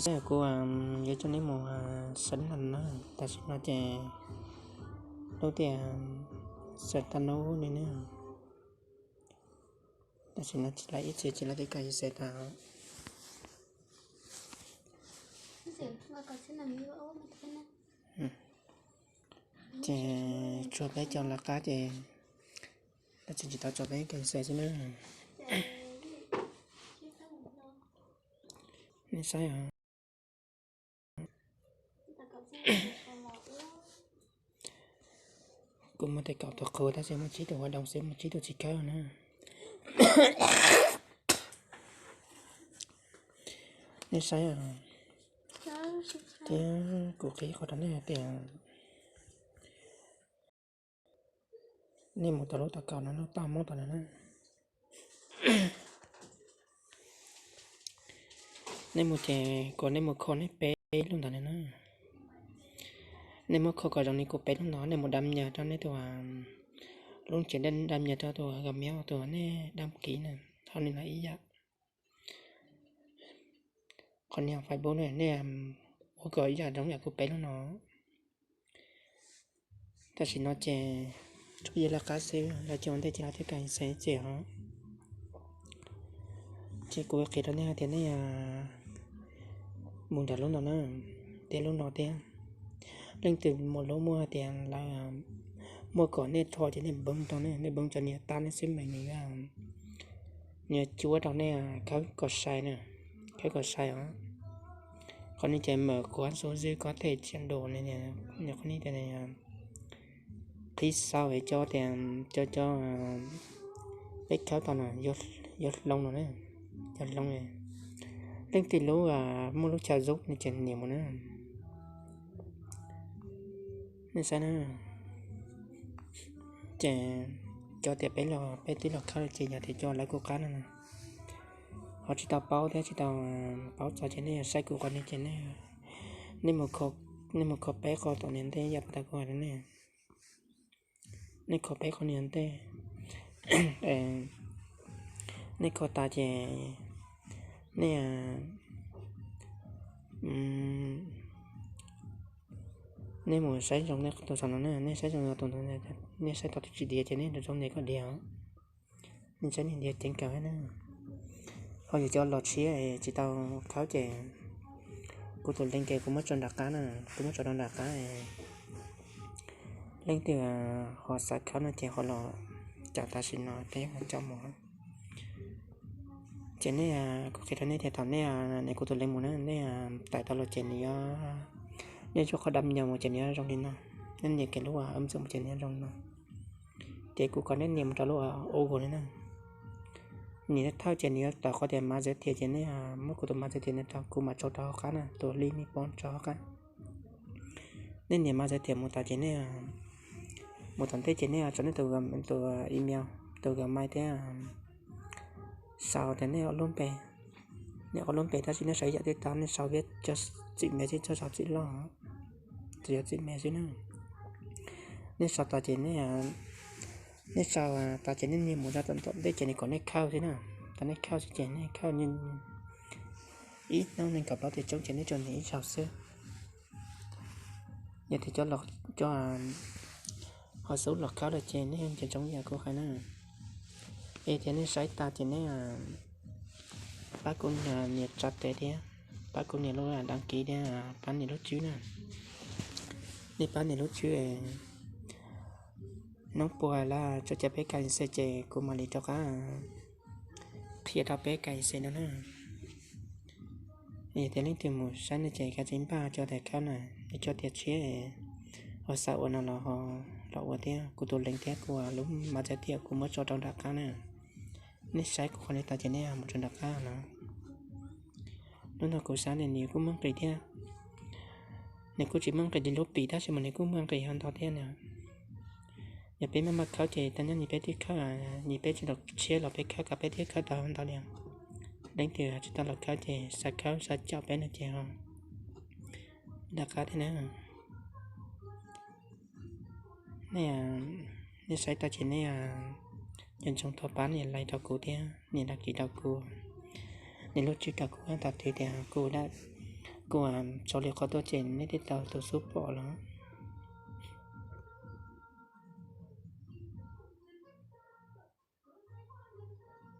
Kuv yuav coj neb mus saib na, tam sim no ces lub tias xav tau nub li ne. Tam sim no tsis laiv ib txhia, tsis laiv tej kas xais tas. Ces tsuas peb cov lawv qab ces lawv tseem tsis tau tso peb kas xais xwb na. Nej saib os. Kuv muaj tej kaum tus qhua tab sis muaj tsib tus ua doo xwb, muaj tsib tus tsis khawb na. Nej saib os. Thiab kuv qhia qhov rau nej hais tias nej mus tau lub tau kaum no, lub toj Hmoob tau no na. Nej mus ces kom nej mus kho nej peb lub ntawd na. Nej muab kho kom zoo li kuv peb lub no, nej mus dam nyas rau nej tus lub tsev, dam nyas rau tus Gmail, tus nej dam kiv na, ho li no ib yam. Qhov niag Facebook ne, nej ua kom ib yam zoo yam kuv peb lub no. Tam sim no ces tsuas yog lawv qab xwb, lawv cov ua ntej ces lawv thiaj kas xais txiv os. Ces kuv qhia rau nej hais tias nej mus nram lub no na, thiab lub no thiab. Leej twg mus lub muaj hais tias lawv muaj kom nej rho ces nej npeeb rau ne, nej npeeb cov niag tab nej xwb mas nws yuav, nws yuav cuab rau nej khawb kom sai na, khawb kom sai os. Qhov no ces mem kuv xub zwb ko tej tsiaj nrus, qhov no tias qhib xaus es cov tias cov, cov peb khawb tau no yuav hloov no na, yuav hloov. Leej twg lub muaj lub chaw zub no ces nias mus na. Nej saib na, ces cov tias peb los peb twb los khawb ces yog tias cov lawv kuv qab no na, ho tsis tau paub thiab tsis tau paub txog ces nej saib kuv qhov no ces nej, nej mus kho peb qho tom niam ntej yam tau kuv hais rau nej. Nej kho peb qho niam ntej, nej kho tas ces nej, nej mus saib zoo nej tus saum no na, nej saib zoo tus, nej saib tau tus tsis diav ces nej rau zoo nias kom diav os. Nej saib nias diav ceev kawg na. Ho yog cov los tshiab tsis tau khawb ces kuv tus link ces kuv muab tso nram qab na, kuv muab tso rau nram qab. Leej twg ho xav khawb no ces ho los caum tam sim no peb ho coj mus. Ces nej, kuv qhia rau nej tias thaum nej nias kuv tus link mus na, nej tải tau los ces nws yuav, nej tshuab qhov dam nyas mus ces nws yuav zoo li no. Nej nias kiag lub ứng dụng mus ces nws yuav zoo li no. Ces kuv kom nej nias mus rau lub Google li na. Nias thawj ces nws yuav tawm qhov tias mã giới thiệu ces nej muab kuv tus mã giới thiệu no rau kuv mam tso rau hauv qab na, tus link nej pom tso hauv qab. Nej nias mã giới thiệu mus tas ces nej mus tom ntej ces nej tso nej tus, tus email, tus Gmail thiab sau tias nej ob lub npe. Nej ob lub npe tab sis nej sau ib yam twb tau, nej sau Việt Nam txim me xwb, txhob sau txim loj, tsuas yog txim me xwb na. Nej sau tas ces nej, nej sau tas ces nej nias mus rau tom ntej ces nws kom nej khawb xwb na. Thaum nej khawb xwb ces nej khawb ib hnub nees nkaum plaub tiam tsoob ces nej tsuas nias ib zaug xwb. Yog tias cov, cov ho xub los khawb lawm ces nej yeej tseem tsoom yam kuv hais na. Es tias nej saib tas ces nej pab kuv nias tsa tes thiab, pab kuv nias lub đăng ký thiab, pab nias lub tswb na. Nej pab nias lub tswb, hnub puag lawm tso cov peb kas xais ces kuv mam li rov qab qhia rau peb kas xais no na. Yog tias leej twg mus saib no ces kav tsij npaj cov tais khawb na, cov tias tshiab ho xav ua no los ho los ua thiab, kuv tus link thiab kuv lub mã giới thiệu kuv muab tso rau nram qab na. Nej saib kuv qhov no tas ces nej mus rau nram qab no. Hnub no kuv xav ne nws kuj muaj nqis thiab, nws kuj tsis muaj nqis li lub pim tab sis mas nws kuj muaj nqis ho ntau thiab na. Yog peb maj maj khawb ces tau nyob nis peb twb khawb, nis peb tsis los tshiab los peb khawb kom peb twb khawb tau ntau li. Leej twg tsis tau los khawb ces xav khawb xav caum peb no ces ho nram qab thiab na. Nej, nej saib tau ces nej cov ntsoov thov pab nias like rau kuv thiab nias đăng ký rau kuv, nias lub tswb rau kuv thaum twg tias kuv da kuv tso li qhov tuaj ces nej twb tau tus xub pom los.